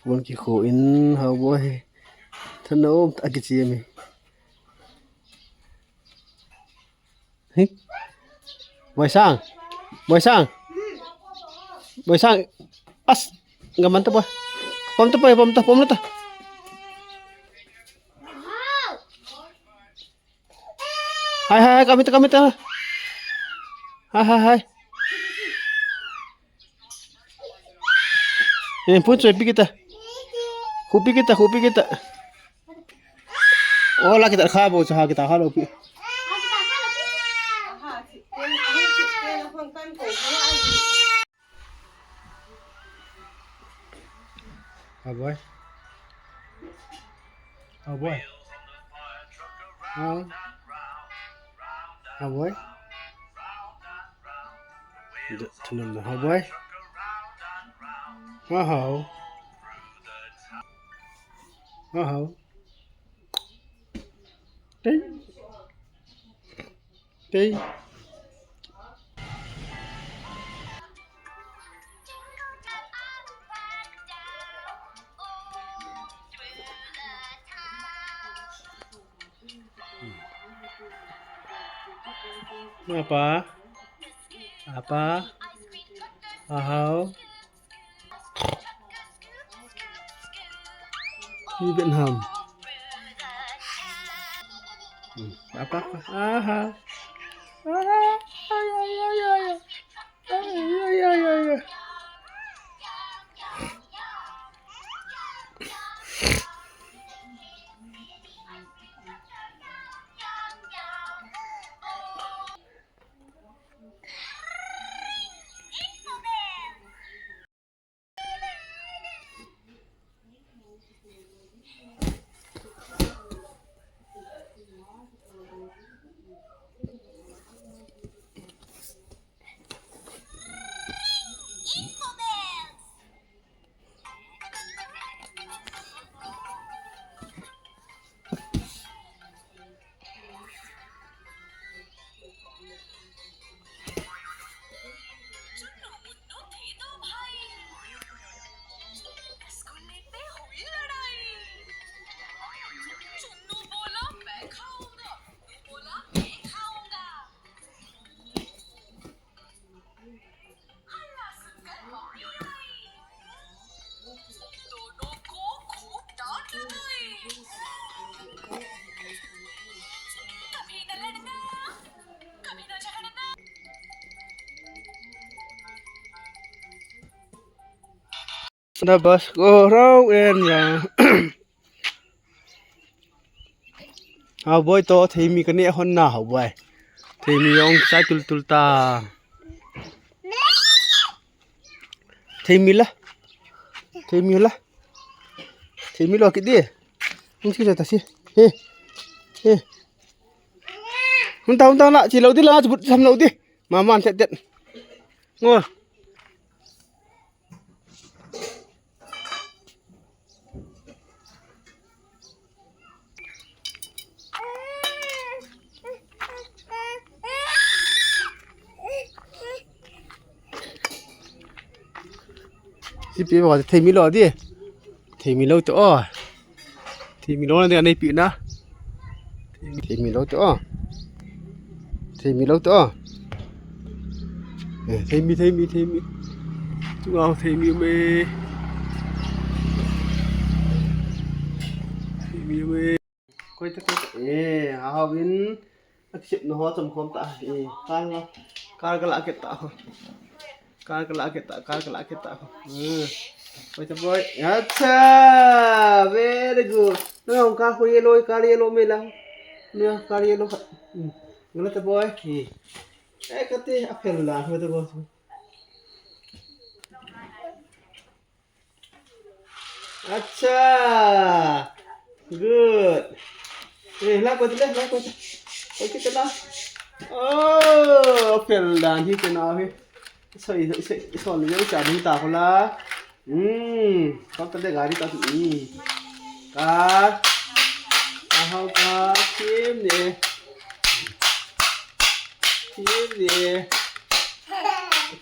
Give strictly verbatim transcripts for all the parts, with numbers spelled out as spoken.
Bon kikhu in Haoboi. Thanom a kichia mi. Hi. Boisang. Boisang. Boisang. As. Gaman ta boy. Pom ta boy, pom ta, pom ta. Hai, hai, hai, kami ta, kami ta. Hai, hai, hai. Eh, pun soi pi kita. Khupi kita, khupi kita. Oh, la kita kha bo, cha kita kha lo pi. Haoboi. Haoboi. Hao. Haoboi. Haoboi. Hao. Hao. Ding. Ding. Apa? Apa? Ahau. Hi Vietnam. Hmm, apa, apa? Aha. Aha. Ay, ay, ay, ay. Ay, ay, ay, ay, ay. The bus go round and round. Haoboi to, theimi kaneh hon na Haoboi. Theimi jong chai tul tul ta. Theimi la. Theimi la. Theimi lo kit di. Hung si ta si. He. He. Hung ta, hung ta la, chi lo di la, chi but sam lo di. Mama an tet tet. Ngo. Ipi ba theimi lo di. Theimi lo to. Theimi lo na de nei pi na. Theimi lo to. Theimi lo to. Eh, theimi, theimi, theimi. Tu ngau theimi me. Theimi me. Koi ta, koi ta. Eh, Haobin. Aksip no ho chom khom ta. Eh, kal la. Kal kal akit ta ho. Kal kal akit ta, kal kal akit ta ho. Hmm. Koi ta boy. Acha, very good. No, kal ko yellow, kal yellow me la. No, kal yellow. Hmm. Ngala ta boy. Hmm. Eh, kati, apel la, koi ta boy. Acha. Good. Eh, la ko le, la ko. Ko kit la. Oh, fel dan hi ke na hi. So, so, so, le cha ni ta ko la. Hmm, ko ta le gari ta ni. Ka. Ahau ka, kim ni. Kim ni.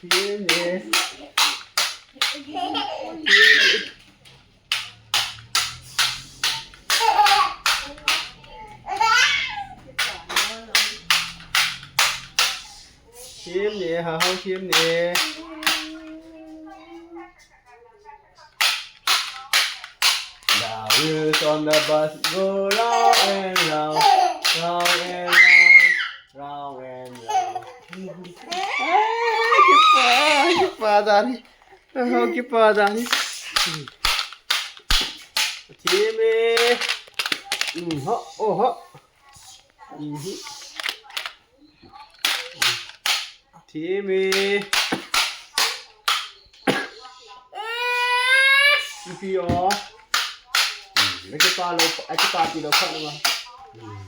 Kim ni. Kim ni. Team ni, ha, hao team ni. The wheels on the bus go round and round, round and round, round and round. Ai, kipa, kipa dan hi. Ai, kipa dan hi. Team ni. Hmm, ho, oh, ho. Hmm. Team ni. Ipi o. Hmm, akipa lou, akipa ti lou khat lou. Hmm.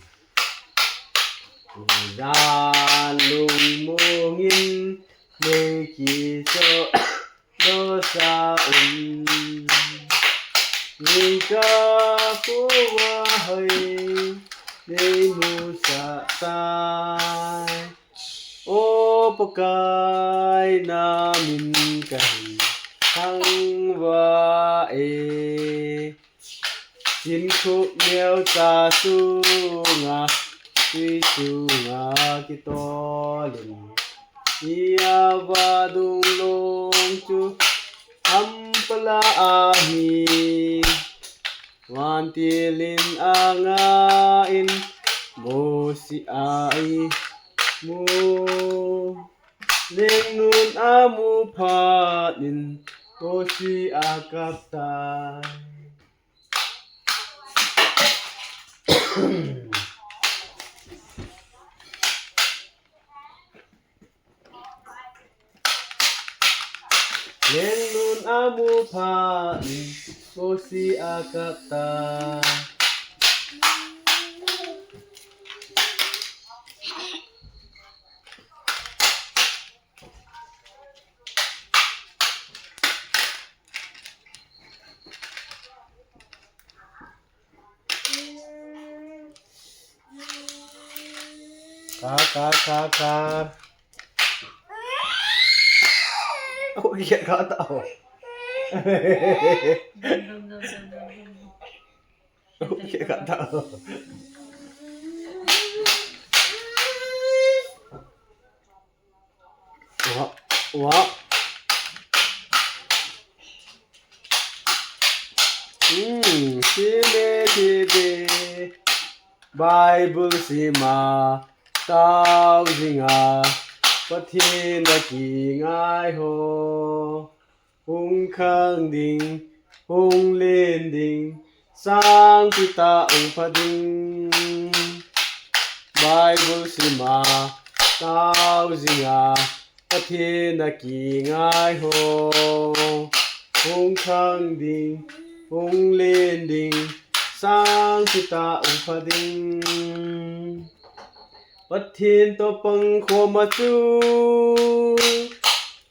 Jan lungmong in mei kicho dosa um. Jingkah khovah hoi nei musah tai. O Pakai, namin kahin thangvah e. Chinkhup neocha sunga, tui sunga kitolin, i-a vadung long chu hampala ahi. Vantil in angah in Mosi a imu. Lengnun amu phat in Mosi akap tai. Lengnun amu phat in Mosi akap tai. Ka, ka, ka, ka. Ako, kaya ka tao. Ako, kaya ka tao. Wa, wa. Hmm, sile sile. Bible sima tao jinga, Pathen a kingai ho. Hung khang ding, hung len ding, sangpi tah hung pha ding. Bible sima tao jinga, Pathen a kingai ho. Hung khang ding, hung len ding, sangpi tah hung pha ding. Pathen toh pangkhom a chu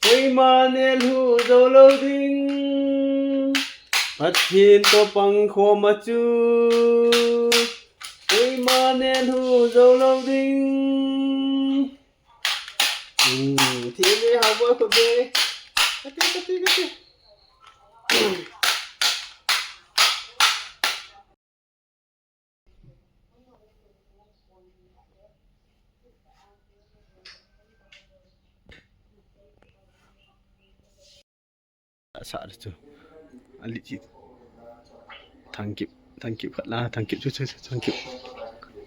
koima nelhu jou lou ding. Pathen toh pangkhom a chu koima nelhu jou lou ding. Hmm, theme ha boi ko be. Kati, kati, kati. Sa chu. Ali chi. Thangkip, thangkip khat la, thangkip chu, chu, chu, thangkip.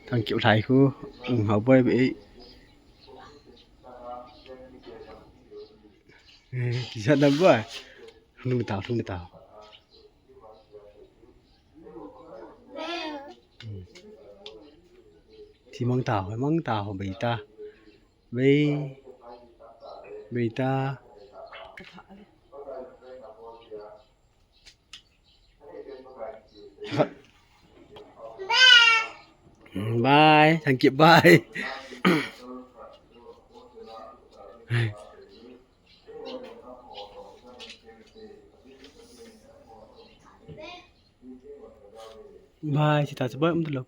Thangkip lai khu. Um, ha boi be. Eh, kisa da boi. Lung tao, lung tao. Thi mang ta ho, mang ta ho, bei ta. Bei. Bei ta. Bye. Thank you. Bye. Bye, sita, bye, um, tu lok.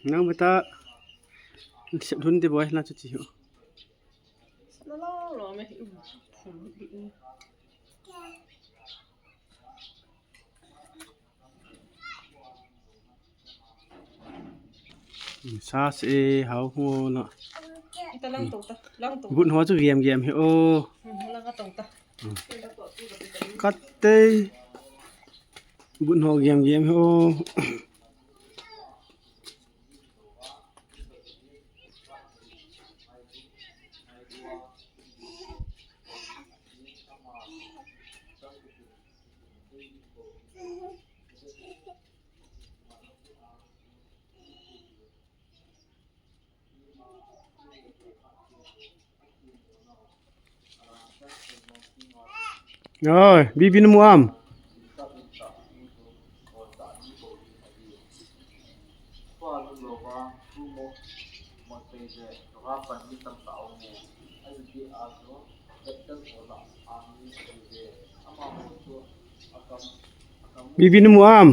Nang beta, sep dhun de boy, na chu chi ho. Na lo lo me. Um, um, um. Sa se hao ho na. Ita lang to ta, lang to. But ho chu giam giam hi o. Hmm, lang ka to ta. Kat tei. But ho giam giam hi o. Oi, Bibi namu am. Bibi namu am.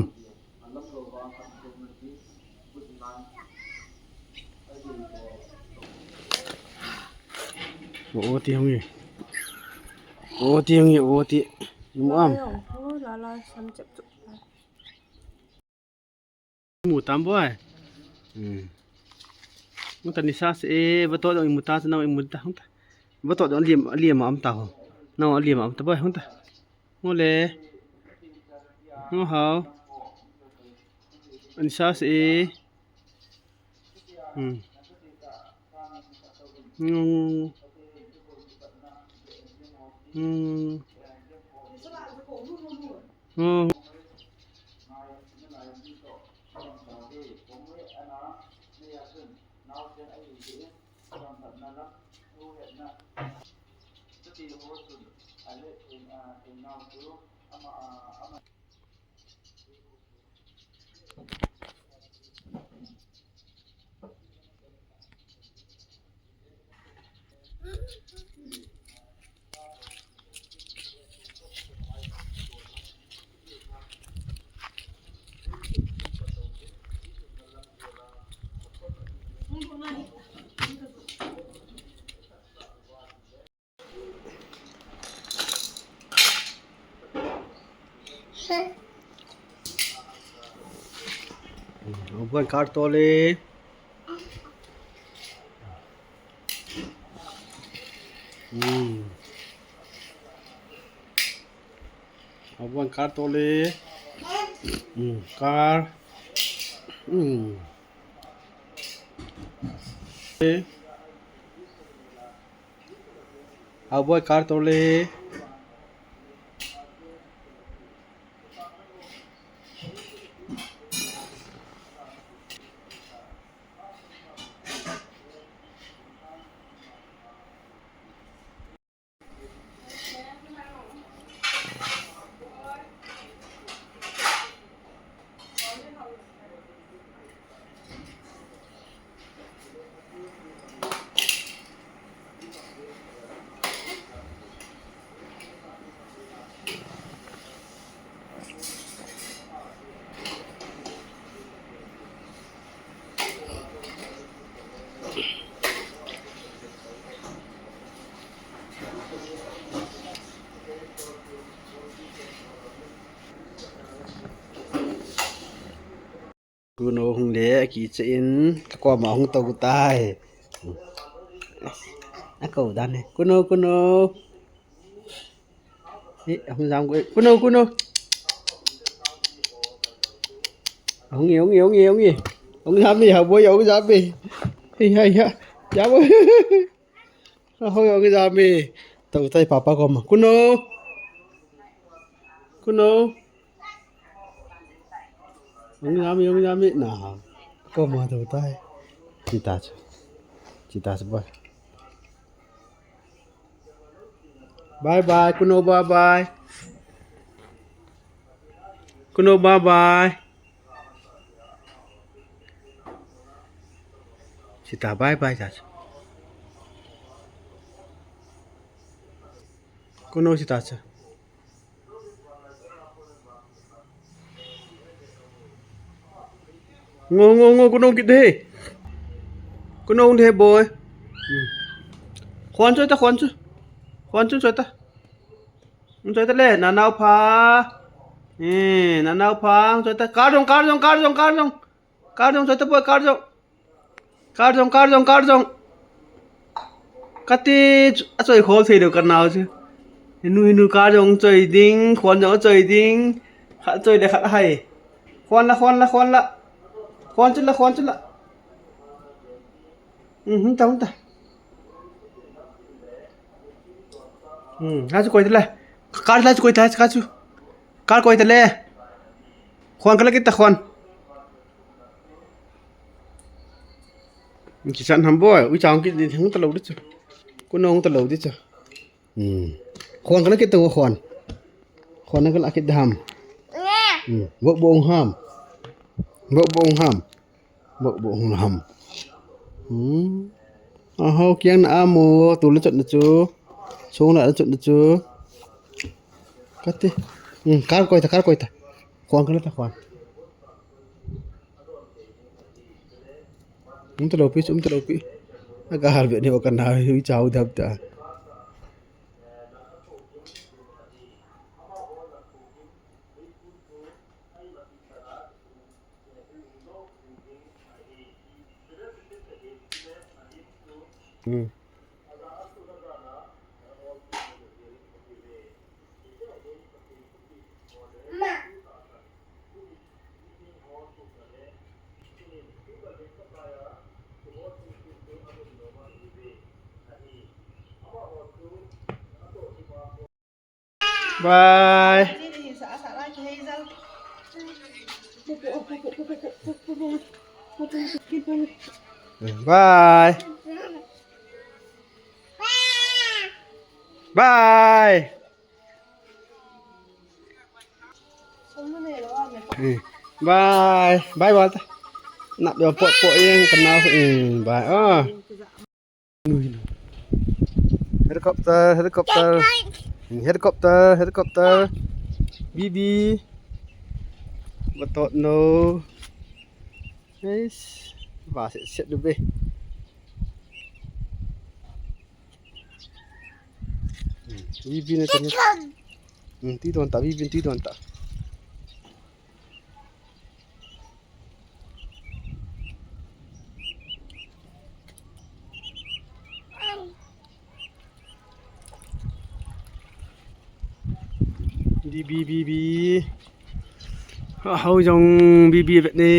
O ti hung e. O ti hung e, o ti. Namu am. Mu tam boi. Hmm. Hung ta nisa se e, vato dong imu ta, se nau imu ta, hung ta. Vato dong liam, liam am ta ho. Nau liam am ta boi, hung ta. Ngo le. Ngo hao. Nisa se e. Hmm. Ngo, ngo, ngo. Ngo, ngo, ngo. Ngo. Abuan kar tole. Hmm. Abuan kar tole. Hmm. Kar. Hmm. Abuan kar tole. Kuno hung le, akiche in, kakoma hung tou tai. Akou dan e. Kuno, kuno. E, ahung jam ko e. Kuno, kuno. Ahung e, ahung e, ahung e, ahung e. Ahung jam e, ha boi, ahung jam e. Hei, hei, ha. Jam e. Ahung e, ahung jam e. Tou tai papa koma. Kuno. Kuno. Ahung jam e, ahung jam e. Na. Koma tou tai. Chita chu. Chita chu boi. Bye bye, Kuno bye bye. Kuno bye bye. Sita bye bye ta. Kuno sita cha. Ngo, ngo, ngo, kuno kit de. Kuno de boi. Hmm. Khon chu ta, khon chu. Khon chu chu ta. Chu ta le, na nau pha. Eh, na nau pha, chu ta. Kar jong, kar jong, kar jong, kar jong. Kar jong, chu ta boi, kar jong. Kar jong, kar jong, kar jong. Kati chu, achoi khol thei lou kanao chu. Hinu, hinu, kar jong choi ding, khon jong achoi ding. Khat choi le khat hai. Khon la, khon la, khon la. Khon chu la, khon chu la. Hmm, hung ta, hung ta. Hmm, la chu koi ta le. Kar la chu koi ta, kar chu. Kar koi ta le. Khon ka la kit ta khon. Ki chan ham boi, u chang ki hung ta lou di chu. Ku nong ta lou di chu. Hmm. Khon ka la kit ta khon. Khon ka la kit da ham. Hmm. Bo bo ham. Bo bo ham. Bo bo ham. Hmm. Aho kiang na amo, tu le chot na chu. Song la chot na chu. Kati. Hmm, kar koi ta, kar koi ta. Khon ka la ta khon. Um ta lou pi, um ta lou pi. Aga har be ni o kana hui chau dap ta. Hmm. Bye. Bye. Bye. Bye. Bye bye. Nap yo pot pot yang kena. Bye. Ah. Helicopter, helicopter. Helicopter, helicopter. Bibi. Batot no. Guys, ba set set du be. Bibi na tanya. Hmm, ti don ta, bibi ti don ta. Bibi, bibi. Hau jong bibi vet ne.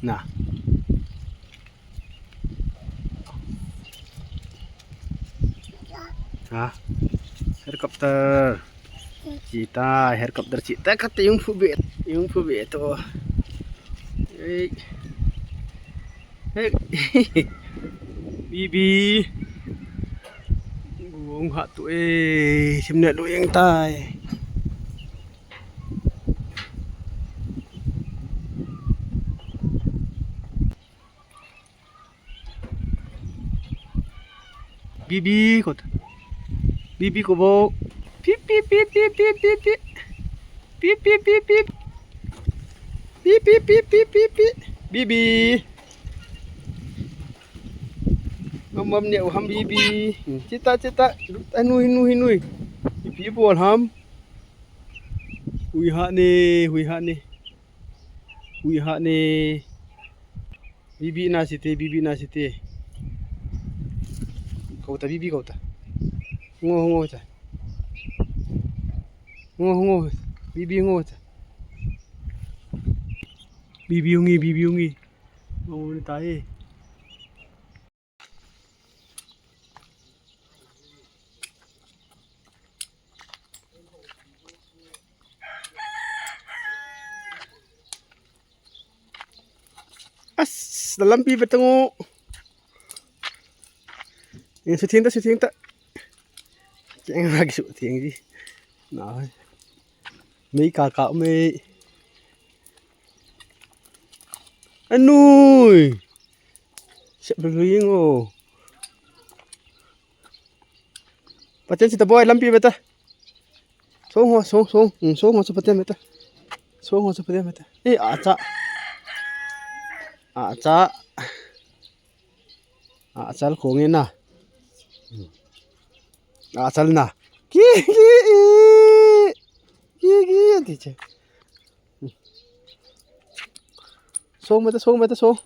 Na. Ha? Helicopter. Chita, helicopter chita kate yung phu be, yung phu be to. Hey. Hey. Bibi. Gung ha tu e, sim ne lu yang tai. Bibi kot. Bibi ko bo. Pip, pip, pip, pip, pip, pip, pip. Pip, pip, pip. Pip, pip, pip, pip, pip, pip. Bibi. Mam, mam ne u ham bibi. Chita, chita. Anu, inu, inu. Bibi bol ham. Hui ha ne, hui ha ne. Hui ha ne. Bibi na site, bibi na site. Kau ta, bibi kau ta. Ngo, ngo ta. Ngo, ngo. Bibi ngo ta. Bibi ungi, bibi ungi. Ngo ta e. As, dalam pi betango. Yang shooting ta, shooting ta. Yang lagi shooting di. Nah. Mei kakak mei. Anui. Siap dulu yang oh. Paten si ta boy lampi beta. Song ho, song, song. Hmm, song ho sa paten beta. Song ho sa paten beta. Eh, acha. Acha. Achal khong e na. Hmm. Achal na. Ki, ki, i. Ki, ki, ti che. Song mata, song mata, song.